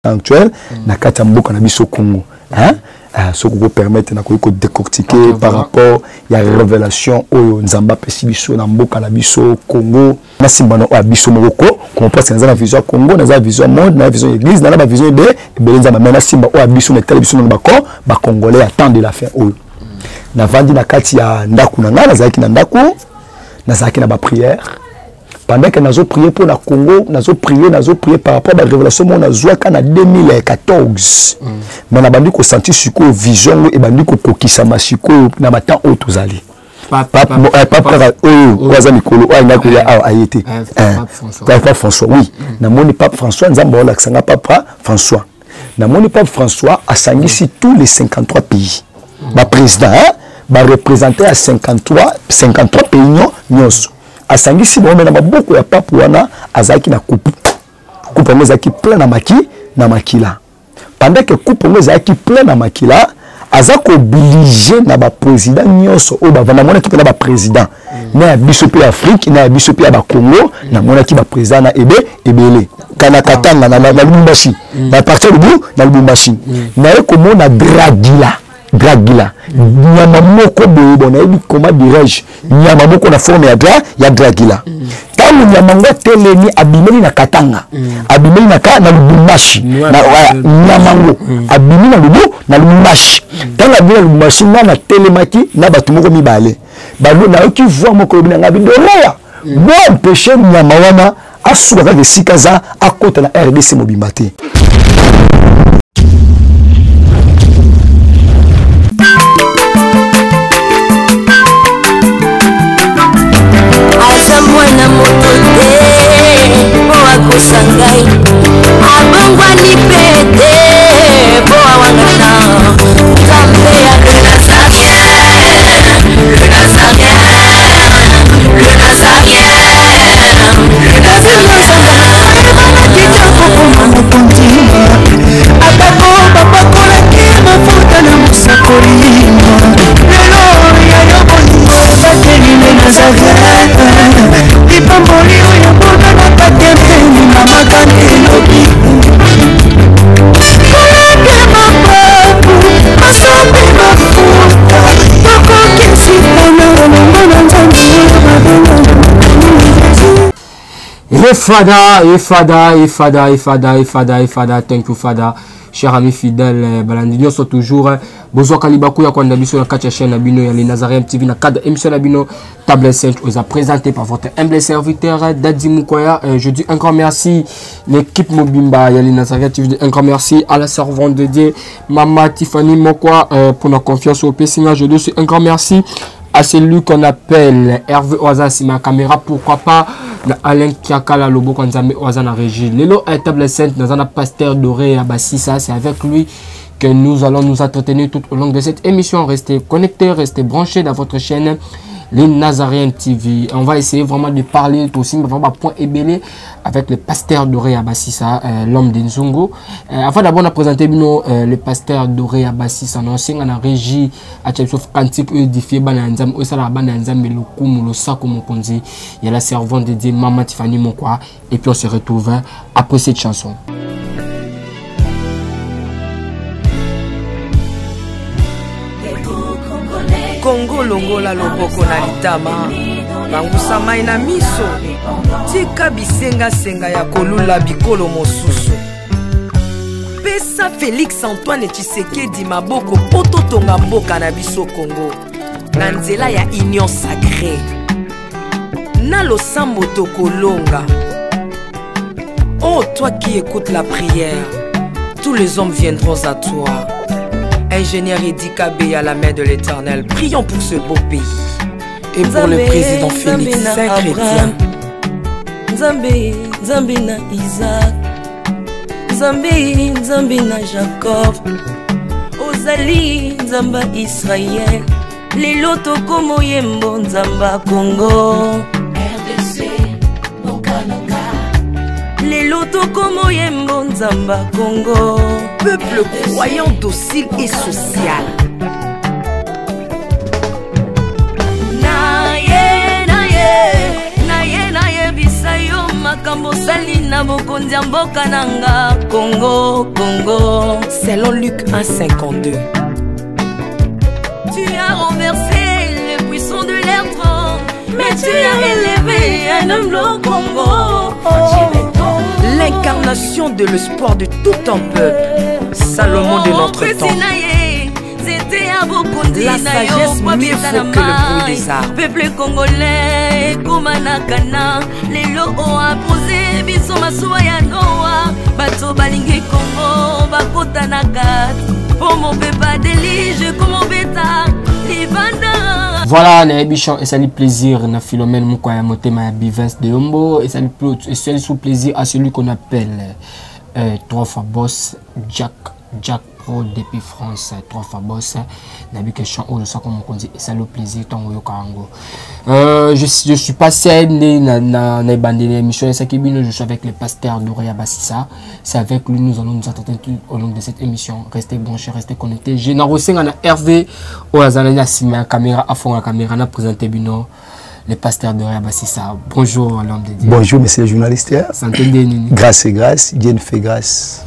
temps actuel na kati ya mboka na biso Congo, hein? Soki okopermettre, nakoki kodécortiquer par rapport ya révélation oyo Nzambe apesi biso na mboka na biso Congo. Nasimba na oyo ya biso moko ko comprendre. Naza na vision ya Congo, naza na vision ya monde, na vision ya église, naza na bavision ebe ebele. Nzambe me nasimba oyo ya biso, na etali biso nano bacongolais ya temps de la fin oyo. Navandi na kati ya ndako na ngai, nazalaki na ndako, nazalaki na baprière. Pendant que nazoprier mpo na Congo, nazoprier, nazoprier par rapport à barévélation moko nazwaka na 2014, mais nabandi kosentir sikoyo vision yango ebandi kokokisama sikoyo na batemps oyo tozali. Pape kaka oyo, oyo aza mikolo, oyo alingaki koya awa, aye te. Pape François, oui. Namoni Pape François, Nzambe aolakisa nga Pape François. Namoni Pape François asangisi tous les 53 pays, baprésident, bareprésente ya 53, 53 pays nyonso, asangisi bango. Me na maboko ya pape wana azalaki na coupe. Coupe yango ezalaki plein na maki, na makila. Pendant que coupe yango ezalaki plein na makila, aza koobliger na baprésident nyonso oyo bavanda. Namonaki mpena baprésident na ya biso mpe ya Afrique, na ya biso mpe ya Bakongo. Namonaki baprésident na ebe ebele kana Katanga, na Lubumbashi, na partir lubu na Lubumbashi. Naye komona dragila, dragila, nyama moko boye. Bon, nayebi, comment dirais-je, nyama moko na forme ya dragila. Ntango nyama yango atelemi, abimeli na Katanga, abimeli na Lubumbashi, nyama yango abimi na Lubumbashi. Ntango abimi na Lubumbashi, nga natelemaki na bato moko mibale. Nayoki voix moko elobi na ngai: "Bidoreya, bo empêche nyama wana asuka kaka esika aza, akota na RDC mobimba te." Aza mwana moto te mpo akosa ngai, abongwani mpe te mpo awangana. Nzambe ya le Nazaréen, le Nazaréen, le Nazaréen, le Nazaréen. Kitoko koma mokonzi, atako bapakolaki mafuta na mosakoli. Lelo ya yo bolingo ebateli le Nazareth, lipamboli oyo monanaka te mpeni mamaka elobi kolake mapapu basombi mafuta tokokisika na elongo na Nzambe oyo babengana. Hey Father, hey Father, hey Father, hey Father, hey Father, hey Father, thank you Father. Cher ami fidèle, balandi nyonso toujours, bozwaka libaku ya kolanda biso na kati ya chaîne na bino ya Les Nazaréens TV na cadre émission na bino Table Sainte oyo eza présenté par votre humble serviteur Dadi Mukwaya. Je dis un grand merci l'équipe mobimba ya Les Nazaréens TV, un grand merci à la servante de Dieu Mama Tiffany Mokwa pour la confiance au Pessinga. Je dis un grand merci à celui qu'on appelle Hervé Oaza ma caméra, pourquoi pas na Alain Kiakala loboko Nzambe Oaza na régie. Lelo à Table Sainte dans un pasteur Doré Abassissa, c'est avec lui que nous allons nous entretenir tout au long de cette émission. Restez connectés, restez branchés dans votre chaîne Les Nazaréens TV. On va essayer vraiment de parler aussi, vraiment point ébellé avec le pasteur Doré Abassissa, l'homme de Nzungu. Avant d'abord de présenter bino, le pasteur Doré Abassissa, nous sommes en régie à sauf cantique édifié bana Nzambe, osala bana Nzambe lokumu losako mokonzi. Il y a la servante de Dieu Maman Tiffany Mokwa, et puis on se retrouve après cette chanson. Kongo, longola loboko na litama, bangusa mai na miso, tika bisengasenga ya kolula bikolo mosusu. Pesa Félix Antoine Tshisekedi maboko mpo totonga mboka na biso Kongo na nzela ya Union sacrée. Na losambo tokolonga. Oh, toi qui écoutes la prière, tous les hommes viendront à toi. Ingénieur Eddy Kabeya, la main de l'Éternel, prions pour ce beau pays et pour le président Félix, saint chrétien. Nzambe, Nzambe na Isaac, Nzambe, Nzambe na Jacob, ozali Nzambe ya Israel. Lelo tokomoyembo Nzambe ya Kongo. Lelo tokomoyembo Nzambe ya Kongo. Peuple croyant, docile et social. Na ye, na ye, na ye, nayebisa yo. Makambo osali na bokonzi ya mboka na nga Congo, Congo. Selon Luc 1,52. Tu as renversé le puissant de l'air, mais tu as élevé un homme au Congo. L'incarnation de l'espoir de tout un peuple, Salomon de notre temps. La sagesse mieux vaut que le bruit des arbres. Peuple congolais ekoma na kana lelo oapose biso masuwa ya Noa. Bato balingi Kongo bakota na kati mpo mopepa delige komobeta libanda. Voilà, nayebi chant esali plaisir na Philomène Mukwaya motema ya Bivens de Yombo, esali esali sous plaisir à celui qu'on appelle trois fois boss Jack Jack Pro depuis France, trois fois boss. Nayebi que chant oyo sako mokonzi esali plaisir ntango oyoka yango. Je suis pas seul na na na ebandeli ya émission esaki bino, je suis avec le pasteur Doria Basissa. C'est avec lui nous allons nous attendre tout au long de cette émission. Restez branchés, restez connectés. Je na rosenga na Hervé oyo azalaki na nsima ya caméra, afonga caméra na présenter bino le pasteur Doria Basissa. Bonjour l'homme de Dieu. Bonjour monsieur le journaliste. Santé nini? Grâce et grâce, Dieu nous fait grâce.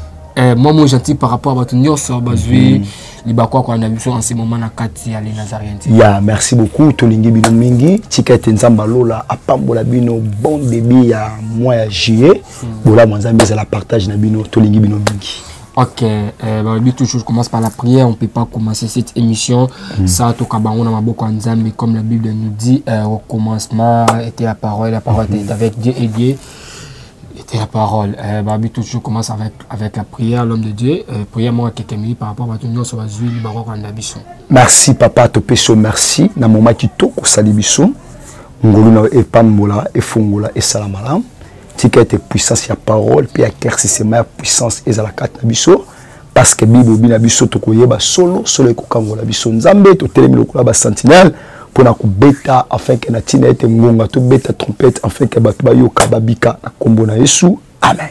Moi gentil par rapport à bato nyonso bazwi libakwa kwa na biso en ce moment na kati ya les Nazaréens. Ya, merci beaucoup tolingi bino mingi. Tika ete Nzambe alola apambola bino bon début ya mois ya juillet. Bola Nzambe ezala partage na bino, tolingi bino mingi. Ok, bah, lui, toujours, je commence par la prière. On peut pas commencer cette émission sans tout kabango na maboko ya Nzambe, comme la Bible nous dit, au commencement était la parole était avec Dieu et Dieu était la parole. Bah, lui, toujours commence avec la prière, l'homme de Dieu. Prière, moi, quelques minutes par rapport à tout le monde, sur la zone, bah, on a biso. Merci, papa, topeso, merci. Na moment qui to, ko sali biso. Ngolu na epambola, efongola, esalamala. Tika ete puissance ya parole, pe ya éclaircissement ya puissance ezala kati na biso. Parce que Bible obi na biso tokoyeba solo, solo ekokangola biso. Nzambe, totelemi lokola ba sentinelle mpona kobeta afin que na ntina ete ngonga tobeta trompette afin que bato bayoka babika na kombo na Yesu. Amen.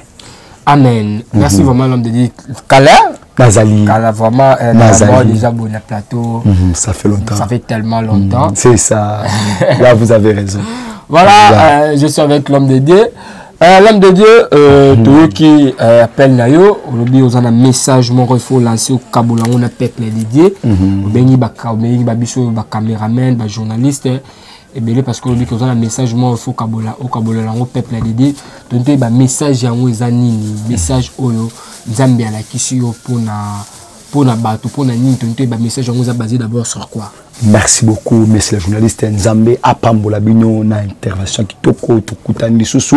Amen. Merci vraiment l'homme de Dieu. Kala? Nazali. Kala vraiment, Nazali. d'abord déjà bon le plateau. Ça fait longtemps. Ça fait tellement longtemps. C'est ça. Là vous avez raison. Voilà, Voilà. je suis avec l'homme de Dieu. L'homme de Dieu, Toyoki appelle Nayo, olobi oza na message moko il faut lancer au Kabola, on a peuple dédié. Obengi ba ka, obengi ba biso ba caméraman, ba journaliste, ebele parce que olobi oza na message moko il faut Kabola, au Kabola lango peuple dédié. Donc ba message yango eza nini? Message oyo Nzambe alakisi yo pona bato, pona nini? Donc ba message yango eza basé d'abord sur quoi? Merci beaucoup, monsieur le journaliste Nzambe apambola bino na intervention kitoko tokutani lisusu.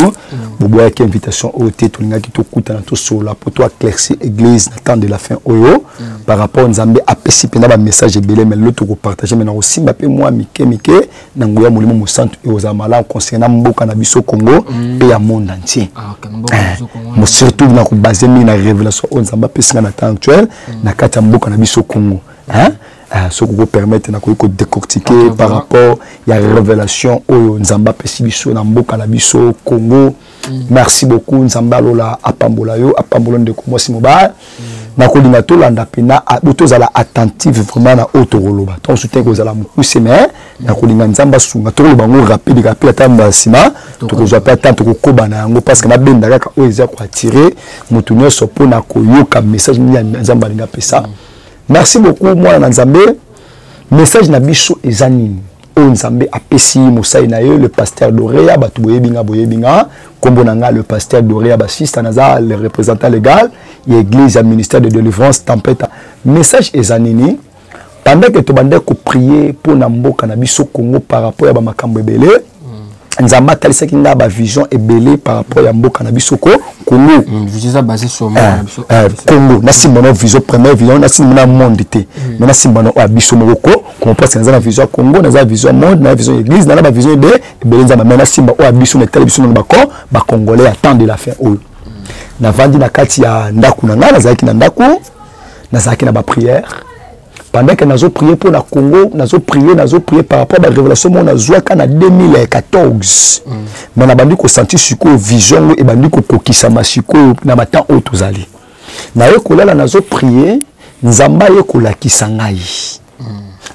Boboyaki invitation oyo te, tolingaki tokutana tosola po to éclaircir église na temps de la fin oyo. Par rapport Nzambe apesi mpenza ba message ebele, mais l'autre ko partager, mais na kosimba pe mwa mike mike na nguya molimo mosantu oyo ozala malamu concernant mboka na biso Congo pe ya monde entier. Ah, ok, mboka na biso Congo. Mo surtout na ko baser mingi na révélation oyo Nzambe apesi nga na temps actuel na kati ya mboka na biso Congo. Hein? Ce qu'on peut permettre na ko décortiquer par rapport ya révélation oyo Nzambe apesi biso na mboka na biso Congo. Merci beaucoup Nzambe alola apambola yo, apambola ndeko mwasi mobali. Na kolinga tolanda pena, a, bo tozala attentive vraiment na oyo tokoloba. Tant soutien kozala mokuse, mais na kolinga Nzambe asunga, tokoloba ngo rapide, rapide ata mbala nsima, tokozwa pe ata tokokoba na yango parce que nabenda kaka oyo eza koattirer moto nyonso mpona koyoka message nini ya Nzambe alingi apesa. Merci beaucoup mwana na Nzambe. Message na biso eza nini? Oyo Nzambe apesi mosali na ye le pasteur Dorea, bato boyebi nga, boyebi nga. Kombo na nga le pasteur Dorea Basista, naza le représentant légal ya église ya ministère de délivrance Tempête. Message eza nini? Pendant que tobandaki ko prier pour na mboka na biso Congo par rapport ya ba makambo ebele, Nzambe atalisaki nga ba vision ebele par rapport ya mboka na biso ko Congo. Vision eza basée sur mboka na biso. Congo, na simba na vision première vision, na simba na monde te. Mais na simba na oyo ya biso moko ko, ko parce que naza na vision ya Congo, naza na vision ya monde, na vision ya église, na ba vision de ebele Nzambe, mais na simba oyo ya biso na tele biso na ba ko, ba Congolais ya temps de la fin oyo. Navandi na kati ya ndako na nga, nazalaki na ndako, nazalaki na ba prière. Pendant que nazo prier pour la Congo, nazo prier, nazo prier par rapport à la révélation mon nazwaka na 2014. Mais na bandi ko sentir siko vision et bandi ko kokisa masiko na matin oyo tozali. Na ye kolala nazo prier, Nzamba ye kolakisa ngai.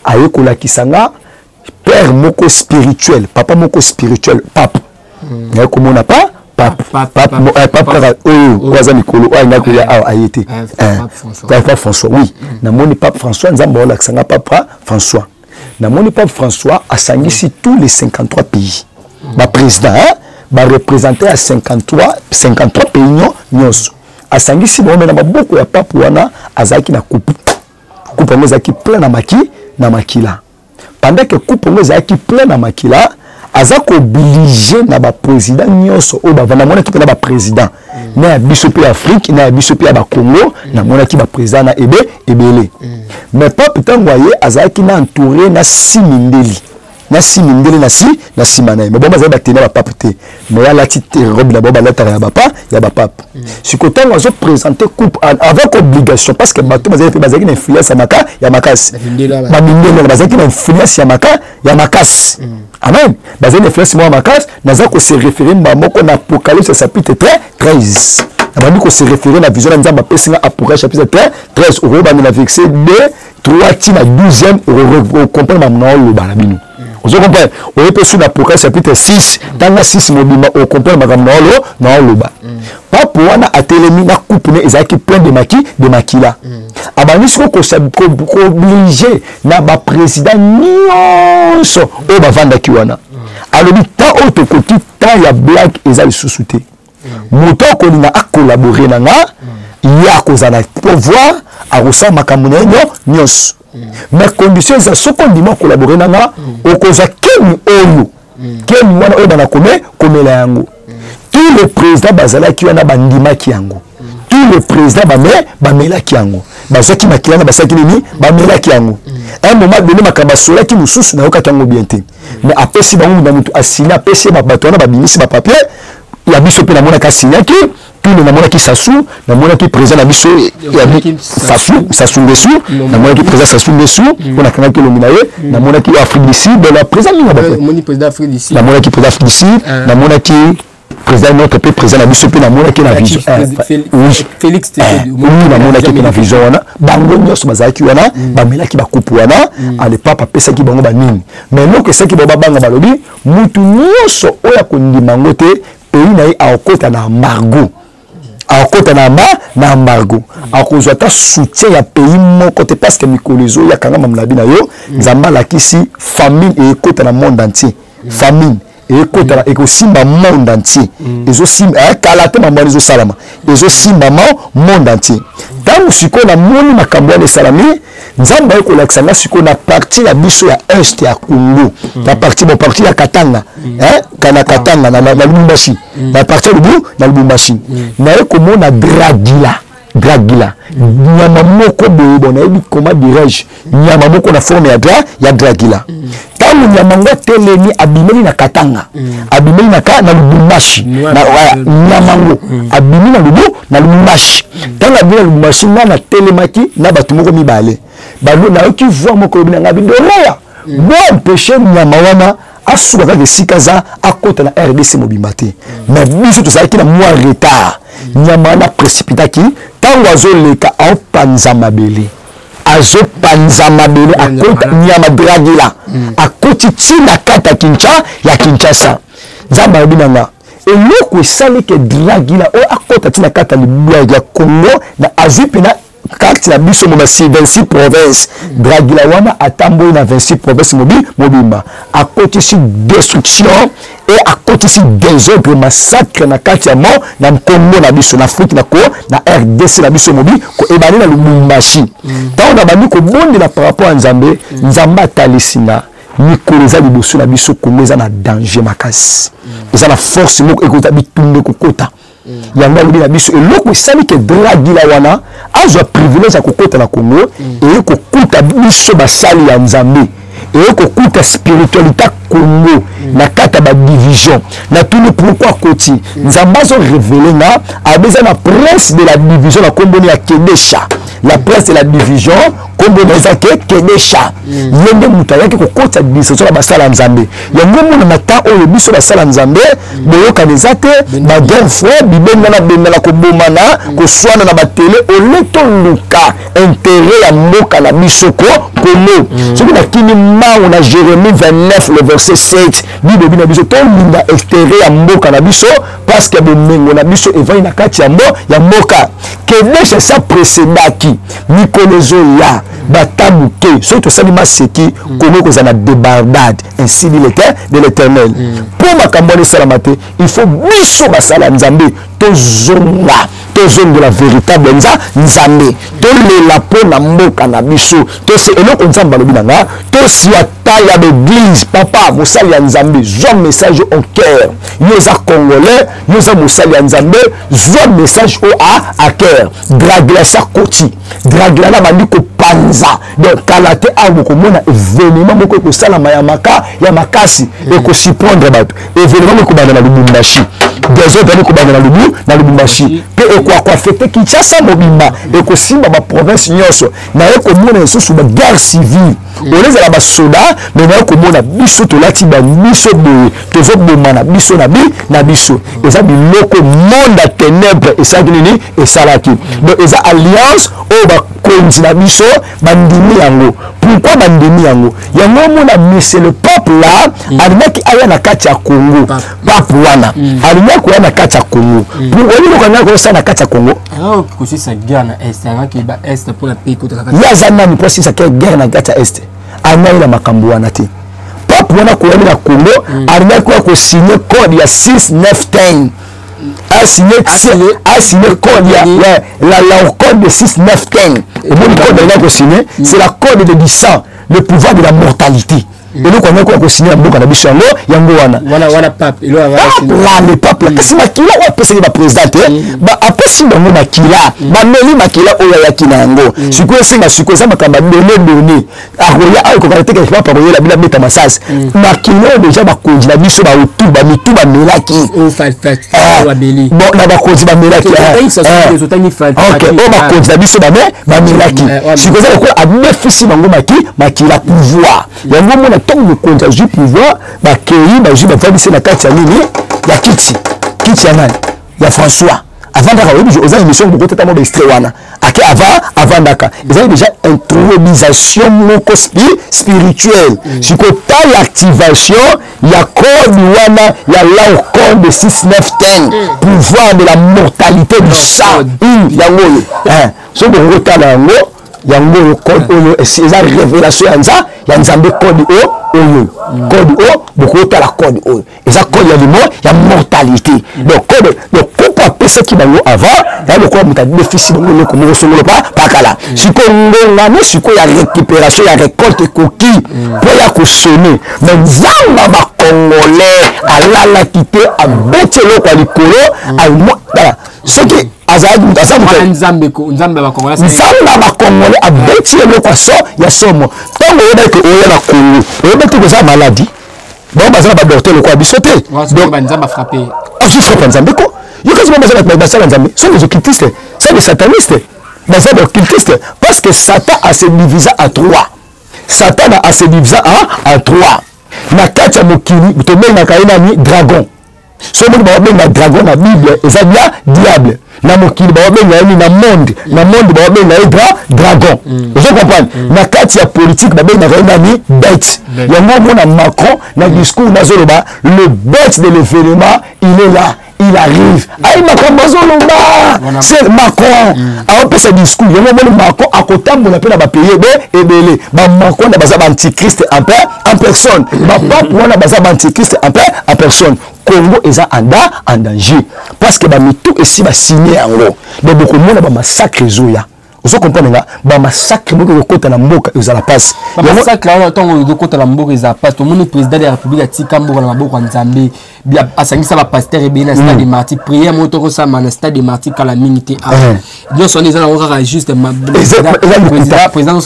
Aye kolakisa nga père moko spirituel, papa moko spirituel, pape. Na ye komona pa Pape, pape, pape kaka oyo oyo aza mikolo oyo alingaki koya awa aye te. Pape François, oui. Namoni pape François, Nzambe aolakisa nga pape François. Namoni pape François asangisi tous les 53 pays. Baprésident, bareprésente ya 53 pays nyonso. Asangisi bango, na maboko ya pape wana azalaki na coupe. Coupe yango ezalaki plein na maki na makila. Pendant que coupe yango ezalaki plein na makila, aza kooblige na baprésident nyonso oyo bavanda. Namonaki mpena baprésident na ya biso mpe ya Afrique, na ya biso mpe ya Bacongo. Namonaki baprésident na ebe ebele. Mais pape, ntango aye, azalaki na entouré na si mindeli, na si mindele na si na nsima na ye. Mais bango bazali batena bapape te, mais alati te robe na bango balataka ya bapa ya bapape. Sikoyo ntango azoprésente coupe avec obligation, parce que bato bazali mpe bazalaki na influence ya maka ya makasi, bamindele wana bazalaki na influence ya maka ya makasi. Amen. Bazali na influence moko ya makasi. Naza kose référé mba moko na Apocalypse chapitre 13. Nabandi kose référé na vision na Nzambe apesi nga. Apocalypse chapitre 13, okoyebanda na verset 2, 3 ti na 12e, okomprendre makambo na oloba na bino. Ozo comprendre? Oye mpe su na Apocalypse chapitre 6, ntanga 6 mobimba, okomprendre makambo na olo na oloba. Pape wana atelemi na coupe ne ezalaki plein de maki de makila. Abandi siko kooblige na baprésident nyonso oyo bavandaki wana. Alobi: temps oyo tokoki, temps ya blague eza lisusu te. Moto akolinga akolabore na nga, ye akozala na pouvoir, akosala makambo na ye nyonso. Mais condition eza: soki ondima okolabore na nga, okozwa keni oyo, keni wana oyo bana kome komela yango. Tous les présidents bazalaki wana bandimaki yango. Tous les présidents bamelaki yango, bazwaki makila na basalaki nini, bamelaki yango. Un moment donné, makambo asolaki mosusu, nayokaki yango bien te, mais apesi bango na motu asini, apesi bato wana, babimisi bapapier ya biso mpe. Namonaki asignaki tule, namonaki Sassou, namonaki président na biso Sassou, Sassou Nguesso. Namonaki président Sassou Nguesso mpo nakangaki elongi na ye. Namonaki Afrique du Sud, la président mingi. Namonaki président Afrique du Sud, namonaki président notre mpe président na biso mpe, namonaki na vision. Félix. Oui, namonaki mpe na vision wana. Bango nyonso bazalaki wana, bamelaki bakupu wana. Ale pape apesaki bango banini, mais eloko esalaki bango babanga, balobi mutu nyonso oyo akondima yango te, pays na ye akokota na embargo, akokota na embargo, akozwa ata soutien ya pays moko te, parce que mikolo ezoya, kanga mamulabi na yo, Nzambe alakisi famine ekota na monde entier. Famine ekota, ekosimba monde entier. Ezosimba kala te, mambo wana ezosalama, ezosimba ma monde entier. Ntango sikoyo namoni makambo wana esalami, Nzambe aye kolakisa nga sikoyo na partie na biso ya est ya Congo, na partie, bon, partie ya Katanga, na Katanga, na Lubumbashi, na partie ya Lubu na Lubumbashi, naye komona dragila, dragila, nyama moko boye. Bon, nayebi, comment dirais-je, nyama moko na forme ya dragila. Ntango nyama yango atelemi, abimeli na Katanga, abimeli na Lubumbashi, nyama yango abimi na Lubumbashi. Ntango abimi na Lubumbashi, nga natelemaki na bato moko mibale. Nayoki voix moko elobi na ngai: "Bidoreya bo empêche nyama wana asuka kaka esika aza, akota na RDC mobimba te." Mais biso tozalaki na mwa retard. Nyama wana précipitaki. Ntango azoleka, aopanza mabele, azopanza mabele, akota nyama dragila, akoti ntina kati ya Kinshasa. Nzambe alobi na nga: eloko esali ke dragila oyo akota ntina kati ya libwa ya Congo, na azwi mpena kati na biso moma 26 province. Dragila wana atamboli na 26 province mobimba, akotisi destruction e akotisi désordre, massacre na kati ya mo na Congo na biso, na Afrique, na ko na RDC na biso mobi ko ebandi na Lubumbashi. Ntango na bandi kobondela par rapport ya Nzambe, Nzambe atalisi nga mikolo eza liboso na biso. Congo eza na danger makasi, eza na force moko ekota, bitumba ekokota. Yango alobi na biso: eloko esali ke dragila wana azwa privilège ya kokota na Congo, eye kokuta biso basali ya Nzambe, eye kokuta spiritualité ya Congo na kati ya badivision. Natuni: pourquoi akoti? Nzambe azorévéler nga abe eza na prince de la division na komboni ya Kedesha. La prince de la division, kombo na eza ke Kedesha. Ye nde moto ayaki kokotisa distraction na basala ya Nzambe. Yango omona na temps oyo biso basala Nzambe, boyokani eza te, ba guerre froide, bibengana bengana, kobomana, koswana na batele, ole toluka intérêt ya mboka na biso ko Congo. Soki nakimi mbangu na Jérémie 29 le verset 7, Bible ebi na biso tolinga intérêt ya mboka na biso, parce que bomengo na biso evandi na kati ya ya mboka. Kedesha esi aprécédaki mikolo ezoya bata moke, soki tosali maseki, Kongo ekozala na débandade, ainsi dit de l'Éternel. Mpo makambo wana esalama te, il faut biso basala Nzambe tozonga, tozongela véritable Nzambe, tolela mpo na mboka na biso. Tose eloko Nzambe alobi na nga, tosia ta ya baeglise. Papa mosali ya Nzambe, zwa message au cœur. Yo oza Congolais, yo oza mosali ya Nzambe, zwa message oyo à cœur. Draglas akoti, dragla na bandi kopanza. Donc kala te awa bokomona événement moko ekosalama ya maka ya makasi, ekosurprendre bato. Événement moko ekobanda na Lubumbashi, désordre wana ekobanda na Lubu na Lubumbashi, mpe ekoaffecter Kinshasa mobimba, ekosimba baprovince nyonso. Naye komona lisusu baguerre civile, ole ezala basoda, me naye komona biso tolati bamiso boye, tozobomana biso na bi na biso. Eza biloko monde ya ténèbre esalaki nini, esalaki. Donc eza alliance oyo bakonzi na biso bandimi yango. Pourquoi bandimi yango? Yango omona, monsieur le pape là alingaki aya na kati ya Congo. Pape wana alingaki koya na kati ya Congo. Pour oyebi eloko alingaki kosala na kati ya Congo? Kosisa guerre na Est, alingaki ba Est mpona pays kotaka. Ye aza nani mpo asisa guerre na kati ya Est? Alingaki na makambo wana te. Pape wana koyami na Congo, alingaki koya kosigner code ya 6 9 10, asigné code ya la code de 6 9 10. Omoni code alingaki kosigner, c'est la code de du sang, le pouvoir de la mortalité. Eloko yango koya kosigner na mboka na biso, yango yango wana. Wana pape la le pape la. Kasi makila oyo apesaki baprésident te, apesi bango makila, bameli makila oyo ayaki na yango. Sikoyo esenga, sikoyo eza makambo ya donné donné. Akoya awa, ekokaka te pape akoyela bino abeta masasi. Makila oyo déjà bakonzi na biso bautu bamitu bamelaki, bon, na bakonzi bamelaki, oyo bakonzi na biso bamelaki, sikoyo eza lokola adefisi bango makila pouvoir. Yango omona, ntango mokonzi azwi pouvoir, bakei, bazwi, bavandisi na kati ya nini, ya kiti, kiti ya nani, ya François. Avandaka, oyebi, oza émission, bokotata mo baextrait wana. Ake ava avandaka, ezali déjà intronisation moko spirituelle. Sikoyo tala activation ya code wana ya law code 6 9 10, pouvoir de la mortalité du sang. Yango oyo, soki bokotala yango, yango oyo code oyo eza révélation ya Nzambe. Code oyo, oyo code oyo bokotala, code oyo eza code ya limo ya mortalité. Donc code, donc kupa apesaki bango avant ya lokola moto adefisi bango eloko moko songolo pa pakala. Sikoyo ngonga ne sikoyo ya récupération ya récolte ekoki mpo ya kosone. Mais Nzambe bacongolais alalaki te, abeti eloko ya likolo. Soki azalaki moto aza moto, Nzambe ya bacongolais abeti eloko ya somo. Ntango oyebaki oya na Congo, oyebaki koza maladie, bango baza na badocteur lokola biso te. Azwi frappe ya Nzambe ko. Yo kasi bango baza basala Nzambe, sont des occultistes, sont des satanistes, baza baoccultiste, parce que Satan a se divisé en trois. Satan a se divisé en trois. Na kati ya mokili tobengaka ye nani? Dragon. So moni baobenga dragon na Bible, eza dia diable. Na mokili baobenga ye nini? Na monde baobenga ye dragon. Ozo comprendre? Na kati ya politique babengaka ye nani? Bête. Yango omona Macron na discours nazoloba, le bête de l'événement, il est là, il arrive. Ayi makambo azoloba, c'est Macron aopesa discours. Yango omoni Macron akotambola mpe na bapays ebe ebele. Bamacron na baza baantichrist en personne, bapape wana baza baantichrist en personne. Congo eza en danger parce que bamitu esi basigne yango. Donc bokomona bamassacre ezoya. Ozo comprendre nga? Bamassacre moko ekokota na mboka, ezala mpasi. Bamassacre wana, ntango ezokota na mboka, ezala mpasi. Tomoni président de la République atika mboka na maboko ya Nzambe, asangisa bapasteur ebele na stade de Martyr, prière moko tokosalama na stade de Martyr kala mingi te. Nyonso wana eza nango kaka juste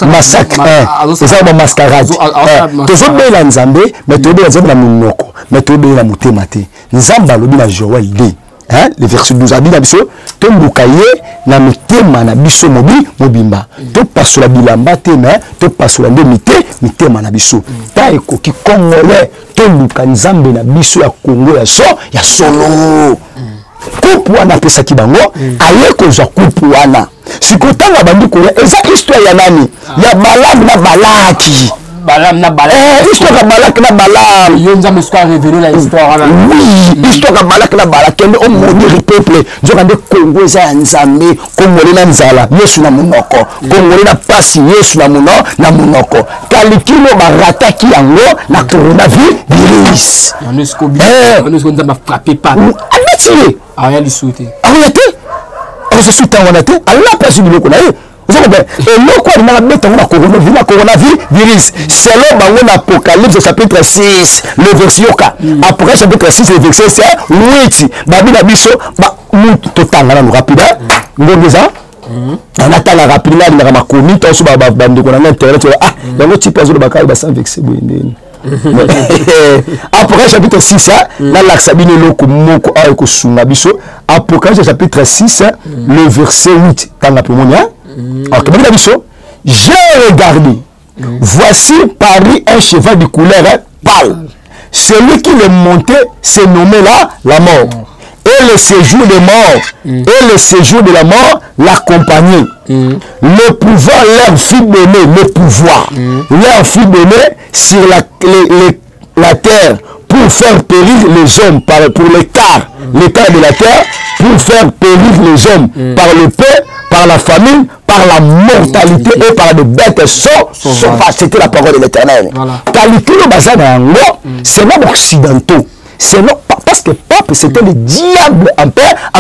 massacre, eza bamascarade. Tozobela Nzambe, mais tozobela Nzambe na monoko, mais tozobela motema te. Nzambe alobi na Joel 2. Hein, le verset 12 abi na biso toluka ye na mitema na biso mobi mobimba. Topasola bilamba te, mais topasola nde mite mitema na biso. Ta ekoki, Congolais, toluka Nzambe na biso ya Congo ya so ya solo. Coupe wana apesaki bango, aye kozwa coupe wana. Sikoyo ntango abandi koya, eza histoire ya nani? Ya Balamu na Balaki. Balaam na Balak. Eh, histoire ya Balak na Balaam. Yo Nzambe sikoyo arévéler la histoire wana. Oui, histoire ya Balak na Balak. Kende omaudire peuple, nzoka nde Kongo eza ya Nzambe. Kongole na nzala, Yesu na monoko. Kongole na pasi, Yesu na mono na monoko. Kalikilo barataki yango na coronavirus. Yango sikoyo Eh. yango sikoyo Nzambe afrappe pape. Abeti ye. Aya lisusu te. Akoya te, akoza ntango wana te. Alapa azwi biloko na ye. Ozokobe eloko alingaka beta yango na coronavirus, na coronavirus selon bango na Apocalypse chapitre 6 le verset, yoka, Apocalypse chapitre 6 le verset 7 8, babi na biso mutu totanga nano rapide ngongo eza. Natanga rapide, nga alingaka makomi to so bandeko na nga internet oyo, ah, yango type azoloba kaka basan vexe boye ndeni. Apocalypse chapitre 6, nalakisa bino eloko moko awa ekosunga biso. Apocalypse chapitre 6 le verset 8, tanga mpe omoni. Ok, babi na biso: j'ai regardé, voici parut un cheval de couleur, hein, pâle. Celui qui le montait se nommait là la Mort, et le séjour des morts et le séjour de la mort l'accompagnait. Le pouvoir leur fut donné, le pouvoir leur fut donné sur la terre pour faire périr les hommes par, pour l'écart de la terre, pour faire périr les hommes par le paix, par la famine, par la mortalité et par des bêtes sauvages. C'était la parole de l'Éternel. Voilà. Calcul baza na yango, c'est même occidentaux. C'est non, parce que pape, c'était le diable en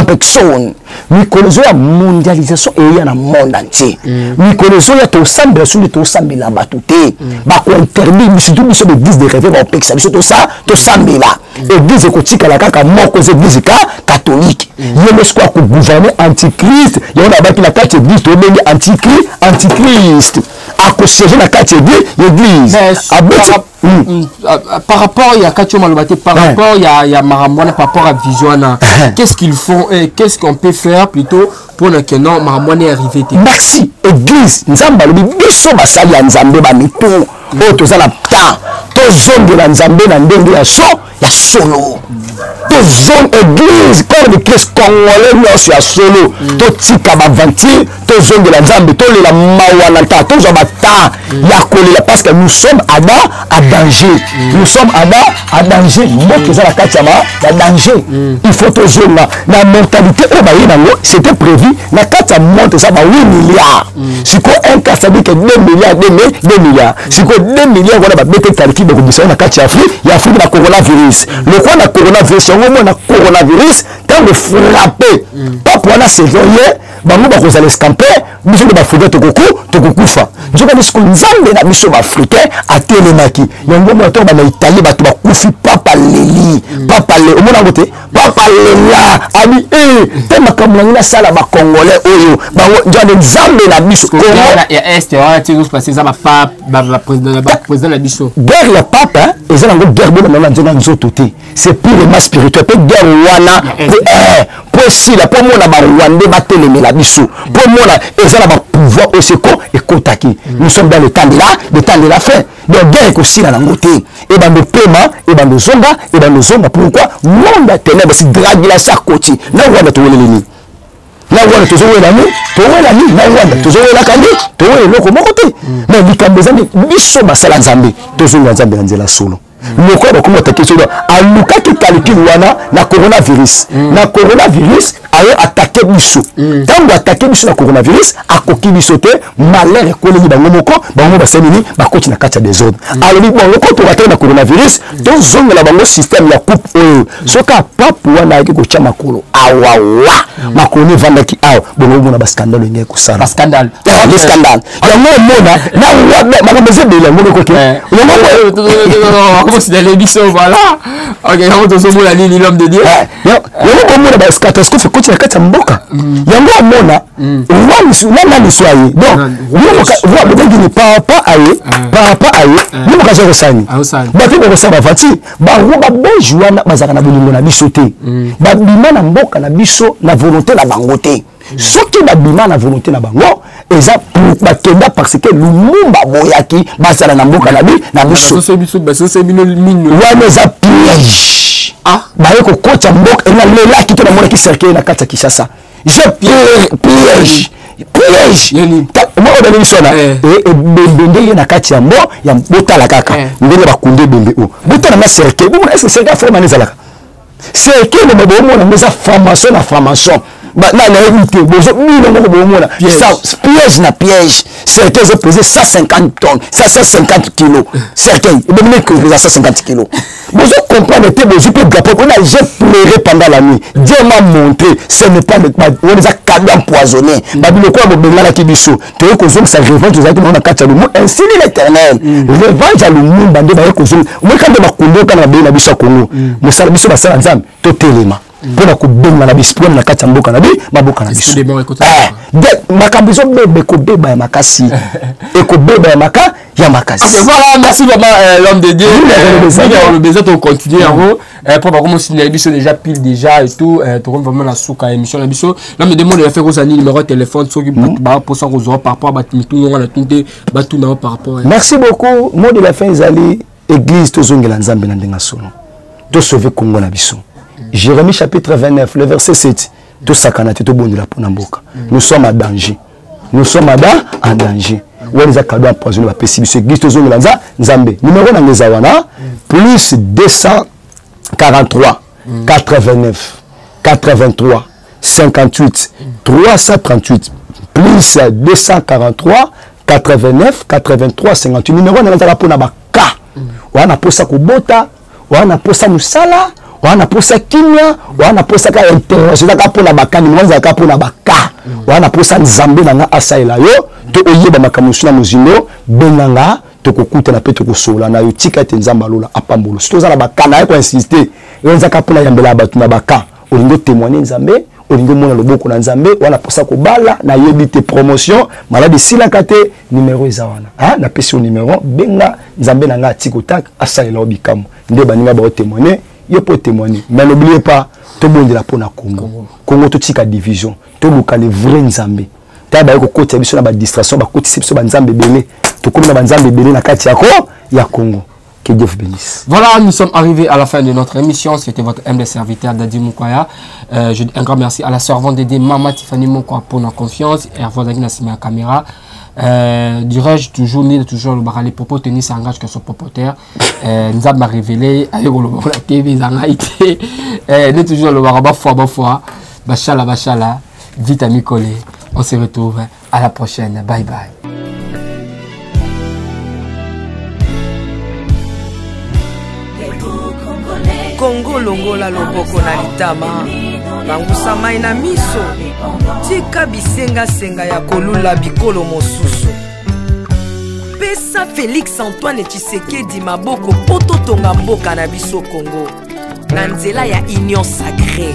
personne. Mikolo ezoya, mondialisation eya na monde entier. Mikolo ezoya, tosambela soki tosambela bato te, bakointerdire surtout biso baeglise de réveil, baopekisa biso tosa tosambela. Église ekotikala kaka moko, eza église ka catholique. Ye nde sikoyo akogouverne, antichrist. Yango na baki na kati église tobengi antichrist. Antichrist akosiéger na kati église. Mais abeti par rapport ya kati oyo maloba te, par rapport ya makambo wana, par rapport à vision wana, qu'est-ce qu'ils font et qu'est-ce qu'on peut faire plutôt mpona ke non, makambo wana arrivé te? Merci. Église, Nzambe alobi biso basali ya Nzambe, bamitu oyo toza na temps, tozongela Nzambe na ndenge ya so ya solo. Tozong église, corps de Christ congolais nyonso ya solo, totika baventure, tozongela Nzambe, tolela mawa na ntan, tozwa batemps ya kolela, parce que nous sommes à danger, nous sommes à danger. Mboka eza na kati ya danger. Il faut tozonga na mortalité oyo baye nango. C'était prévu na kati ya monde eza ba 8 milliards. Sikoyo un cas, ça dit que 2 milliards, 2 milliards. Sikoyo 2 milliards wana, babete calcul, bakobisa na kati ya Afrique, ya Afrique, na coronavirus. Lokwa na coronavirus yango, mona coronavirus ntango frappe pape wana, selon ye, bango bakozala escampe, biso nde baafricain tokokufa. Nzoka nde sikoyo Nzambe na biso baafricain atelemaki. Yango mona ntango bana Italie bato bakufi, papa leli, papa le omona yango te, papa lela abi e te makambo nangi nasala bacongolais oyo bango. Nzambe, Nzambe na biso. Congo ya est wana ti ezopase, eza bapape, baprésident na biso. Guerre ya pape, hein, eza nango guerre bona na nzonga nzoto te, c'est purement spirituel. Mpe guerre wana po esila, mpo mona barwandais batelemela biso, mpo mona eza na bapouvoir oyo seko ekotaki. Nous sommes dans le temps de la fin. Donc guerre ekosila nango te, ebando pema, ebando zonga, ebando zonga. Pourquoi? Monde ya ténèbre si dragilasi akoti na Rwanda. Toweleli nini na Rwanda? Tozowela nini? Towela nini na Rwanda? Tozowelaka nde towela eloko moko te. Mais likambo eza nde biso basala Nzambe, tozonga Nzambe na nzela solo. Lokola bakomi atake solo, alukaki calcul wana na coronavirus. Na coronavirus aye atake biso. Ntango atake biso na coronavirus, akoki biso te. Malheur ekoleli bango moko, bango basali nini? Bakoti na kati ya désordre. Alobi bon, loko tokataki na coronavirus, tozongela bango système ya coupe oyo. Soki apape wana ayaki kotya makolo awawa, makolo evandaki awa bongo, omona bascandale engeki kosala. Bascandale. Le scandale yango omona na makambo eza ebele. Yango ekoki yango. Bakosidale biso, voilà. Ok, yango tozomona nini, l'homme de Dieu? Yango bomona bacatastrophe ekoti na kati ya mboka. Yango omona roi misu na nani so aye. Donc roi bobengini papa aye, papa aye, yo moka aza kosani. Bato bakosala bavati baroi babelge wana bazalaka na bolingo na biso te. Babima na mboka na biso na volonté na bango te. Soki babima na volonté na bango, eza bakenda parce que Lumumba aboyaki bazala na mboka na biso. Wana eza piège. Baye kokota mboka nalelaki to namonaki cercueil na kati ya Kinshasa. Je piège, piège moko bani biso wana ebembe ndenge na kati ya mbo ya botala kaka ndenge bakunde ebembe oyo botala na cercueil bomona. Est-ce cercueil afrema ezalaka cercueil? Ndenge bomona ngo eza franc-maçon na franc-maçon nayebi te. Bozo bino moko bomona piège na piège. Cercueil ezopese 150 tonnes, 150 kilo. Cercueil ebomini epesa 150 kilo. Bozo comprendre te. Bozwi mpe drapeau mpona. J'ai pleuré pendant la nuit, Dieu m'a montré, ce n'est pas wana, eza cadeau empoisonné. Babiloko ya bobenganaki biso, toyei kozongisa revanche tozalaki nango na kati ya Lumumba. Ainsi dit l'Éternel, revanche ya Lumumba nde baye kozongisa. Omeka nde bakundoka na babei na biso ya Kongo. Mosala biso basala Nzambe, totelema mpona kobengana bispone na kati ya mboka na bi maboka na biso. Makambo ezobeba, ekobeba ya makasi, ekobeba ya maka ya makasi. Ok, voilà, merci vraiment, l'homme de Dieu. Oloba tocontinue yango mpo bakomosinela biso déjà pile déjà et tout. Tokomi vraiment na suka émission na biso. L'homme de Dieu, ya fait kozala numéro ya téléphone soki bato baposa kozwa par rapport bato mitungonga na tuni te, batuna par rapport. Merci beaucoup. Mot de la fin ezali: église, tozongela Nzambe na ndenge solo, tosauve Kongo na biso. Jérémie chapitre 29, le verset 7. Tosakana te, tobondela mpona mboka. Nous sommes à danger, nous sommes à danger. Wana eza cadeau empoisonné bapesi biso. Église, tozongela Nzambe. Numéro nanga eza wana: plus 243 89 83 58 338, plus 243 89 83 58. Numéro nanga ezaka mpona baka wana: mposa kobota wana, mposa mosala wana, mposa kimia wana, mposa ka intervention. Ezaka mpona baka. Numéro ezalaka mpona baka wana: mposa Nzambe na nga asalela yo to oyeba makambo mosusu na mozindo, benganga, tokokutana mpe tokosolola na yo. Tika ete Nzambe alola apambolo. Soki toza na baka na ye, koinsiste oyo ezaka mpona yambela ya bato na baka. Olingi otémoigne Nzambe, olingi omona loboko na Nzambe wana, mposa kobala, nayebi te, promotion, maladi esilaka te, numéro eza wana. Napesi yo numéro, benga. Nzambe na ngai atiki otaka asalela yo bikambo nde baninga baotémoigne yo mpo témoigne. Mais n'oubliez pas, tobondela mpona Congo. Congo, totika division, toluka le vrai Nzambe. Tala, baye kokotisa biso na badistraction, bakotisi biso banzambe ebele, tokomi na banzambe ebele na kati yako ya Congo. Que Dieu vous bénisse. Voilà, nous sommes arrivés à la fin de notre émission. C'était votre humble serviteur Dadi Moukoya. Je dis un grand merci à la servante de Dieu, Maman Tiffany Moukoya, pour notre confiance. Et à vous, la caméra. Dirais-je toujours, ni toujours le les propos tenus s'engagent que son propriétaire. Nous avons révélé, avec le TV, ni toujours le foi, foi, bachala, bachala, vite ami collé. On se retrouve à la prochaine. Bye bye. Kongo, longola loboko na litama, bangusa mai na miso, tika bisengasenga ya kolula bikolo mosusu. Pesa Félix Antoine Tshisekedi maboko mpo totonga mboka na biso Kongo na nzela ya Union sacrée.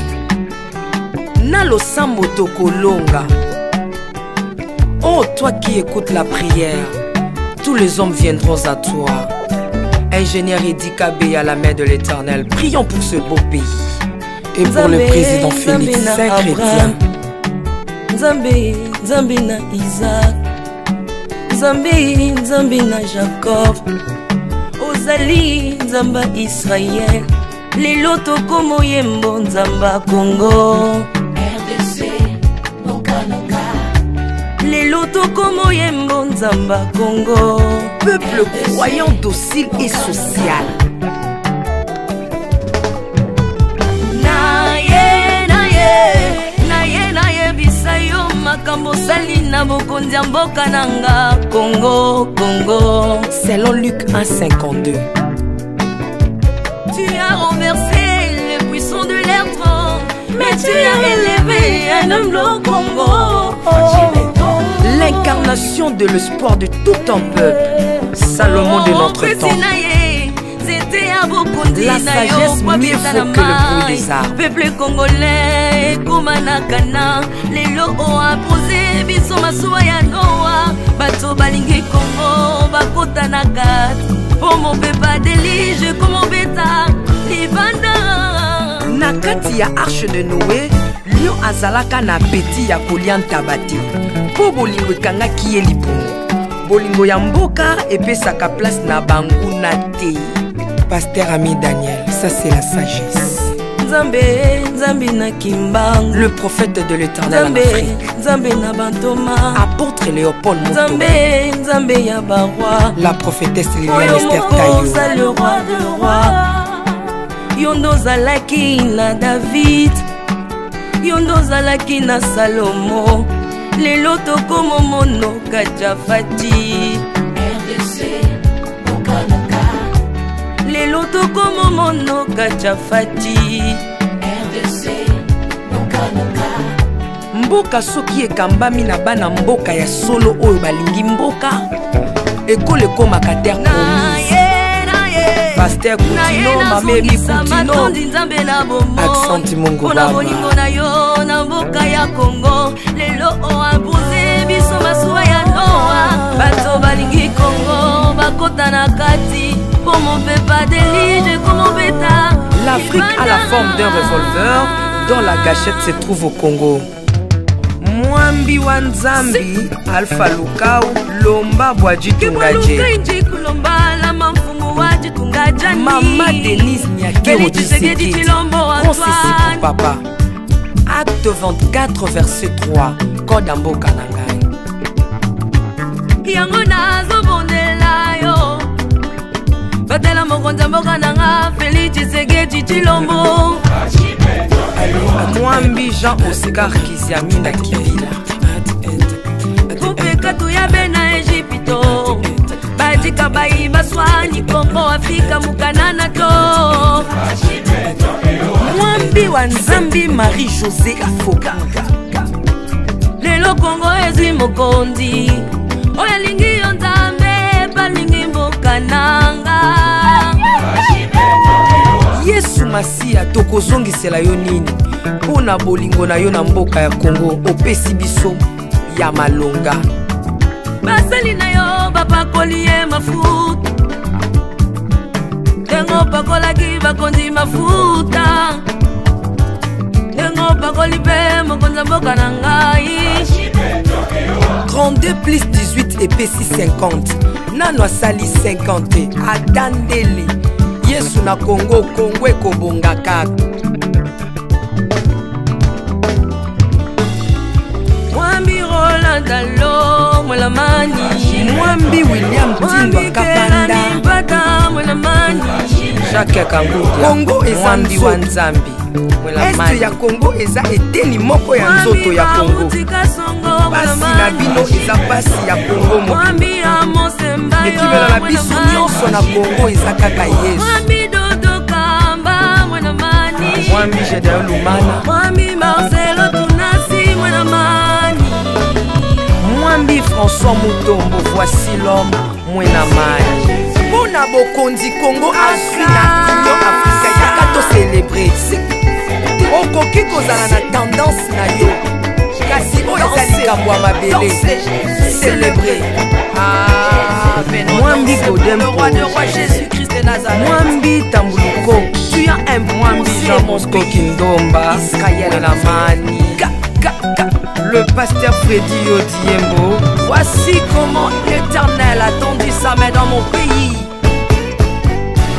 Na losambo tokolonga. Oh, toi qui écoutes la prière, tous les hommes viendront à toi. Ingénieur Eddy Kabeya, la main de l'Éternel, prions pour ce beau pays et pour le président Félix, saint chrétien. Nzambe, Nzambe na Isaac, Nzambe, Nzambe na Jacob, ozali Nzambe ya Israel. Lelo tokomoyembo Nzambe ya Kongo. RDC, mboka. Lelo tokomoyembo Nzambe ya Kongo. Peuple croyant, docile et social. Naye, naye, naye, nayebisa yo makambo osali na bokonzi ya mboka na nga Kongo, Kongo. Selon Luc 1,52. Tu as renversé le puissant de l'air trône, mais tu as élevé un homme au Congo. L'incarnation de l'espoir de tout un peuple, Salomon de notre temps. Na ye nzete ya ya bokonzi La na yo sagesse po mieux abeta na vaut que le bruit mai des armes. Peuple congolais ekóma na kana. Lelo oapose biso masuwa ya Noa. Bato balingi Kongo bakota na kati mpo mopepa delige komobeta libanda. Na kati ya arche de Noé, lion azalaka na appétit ya kolia ntaba te, mpo bolingo ekangaki ye libumu. Bolingo ya mboka epesaka place na banguna te. Pasteur Ami Daniel, ça c'est la sagesse. Nzambe, Nzambe na Kimbangu, Le prophète de l'Éternel en Nzambe, Afrique. Nzambe na bantoma, Apôtre Léopold Moto. Nzambe, Nzambe ya baroi, La prophétesse Liliane oyo Esther moko Tayo. oza le roi de roi. Yo nde ozalaki na David, yo nde ozalaki na Salomo, lelo tokomomonoka Jafati. RDC, mboka na nga. Lelo tokomomonoka Jafati. RDC, mboka na nga. Mboka soki ekambami na bana mboka ya solo oyo balingi mboka, ekolo ekomaka terre Na promise. ye, na ye. Pasteur Na ye Kutino, Mame Ebi nazongisa Kutino. matondi Nzambe na bomoi. Accent Mungu Mpona Baba. bolingo na yo na mboka ya Kongo. Lelo oimpose biso masuwa ya Noa. Bato balingi Kongo bakota na kati mpo mopepa delige komobeta. L'Afrique a la forme d'un revolver dont la gâchette se trouve au Congo. Mwambi wa Nzambi, Alpha Lukau, Lomba Bwadji Tungaje. Kimwaluka kulombala mamfumu wa Jitunga Jani. Mama Denise Nyakero Félix Tshisekedi Tshisekedi, Tshilombo Francis Antoine. Papa. Acte 24 verset 3, Code mboka na ngai. Yango nazobondela yo, batela mokonzi ya mboka na nga Félix Tshisekedi Tshilombo. Mwambi Jean Oscar Kiziamina Kibila. Kupeka tuyabe na Egypto, badika bayi baswani Kongo Afrika mukanana to. Mwambi wa Nzambi Marie-Josée Afoka. Lelo Kongo ezwi mokonzi oyo alingi yo Nzambe, balingi mboka nanga. Yesu Masiya, tokozongisela yo nini mpo na bolingo na yo na mboka ya Kongo opesi biso ya malonga. Basali na yo bapakoli ye mafuta, ndenge opakolaki bakonzi mafuta, ndenge opakoli mpe mokonzi ya mboka na ngai. 32 plus 18 epesi 50, nano asali 50 te, ata ndele. Yesu na Kongo, Kongo ekobonga kaka. Mwambi Roland Dalo Mwelamani. Mwambi William Tindwa Mwambi Kapanda. Kelani Mpata Mwelamani. Jacques Kangudia. Kongo eza Mwambi wa nzoto. Nzambi Este ya Kongo eza eteni moko ya nzoto Mwambi ya Kongo. Bauti Kasongo Pasi na bino Mwelamani. eza pasi ya Kongo mobimba. Mwambi Amos Mbayo Ekimelo na biso Mwelamani. nyonso na Kongo eza kaka Yesu. Mwambi Dodo Kamba Mwelamani. Mwambi Gedeon Lumana. Mwambi Marcelo Tunasi Mwelamani. Mwambi François Mutombo, voici l'homme Mwenamani. Mpo na bokonzi Kongo azwi na Union africaine, yaka tocélébre. Okoki kozala na tendance na yo, kasi oyo eza likambo ya mabele. Célébré. Ah, Mwambi Godin le roi de Mpo. roi Jésus-Christ de Nazareth. Mwambi Tambuluko. Tu as Mwambi imposé Jean mon Bosco pays. Kindomba Israël. Mwenamani. Ka, ka, ka. Le pasteur Freddy Odiembo. Voici comment l'Éternel a tendu sa main dans mon pays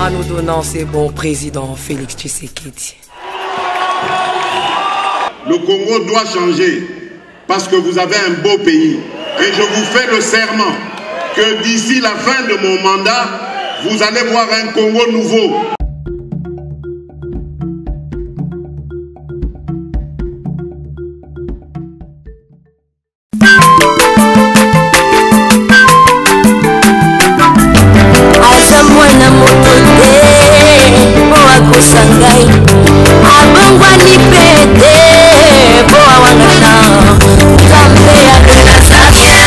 en nous donnant ce bon président Félix Tshisekedi. Le Congo doit changer parce que vous avez un beau pays. Et je vous fais le serment que d'ici la fin de mon mandat, vous allez voir un Congo nouveau. Aza mwana moto te mpo akosa ngai, abongwani mpe te mpo awangana. Nzambe ya le Nazarien,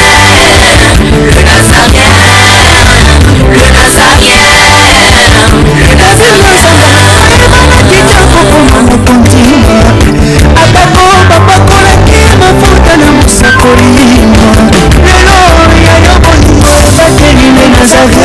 le Nazarien, le Nazarien, le Nazarien. Lelo ya yo bolingo ebateli nde nazali.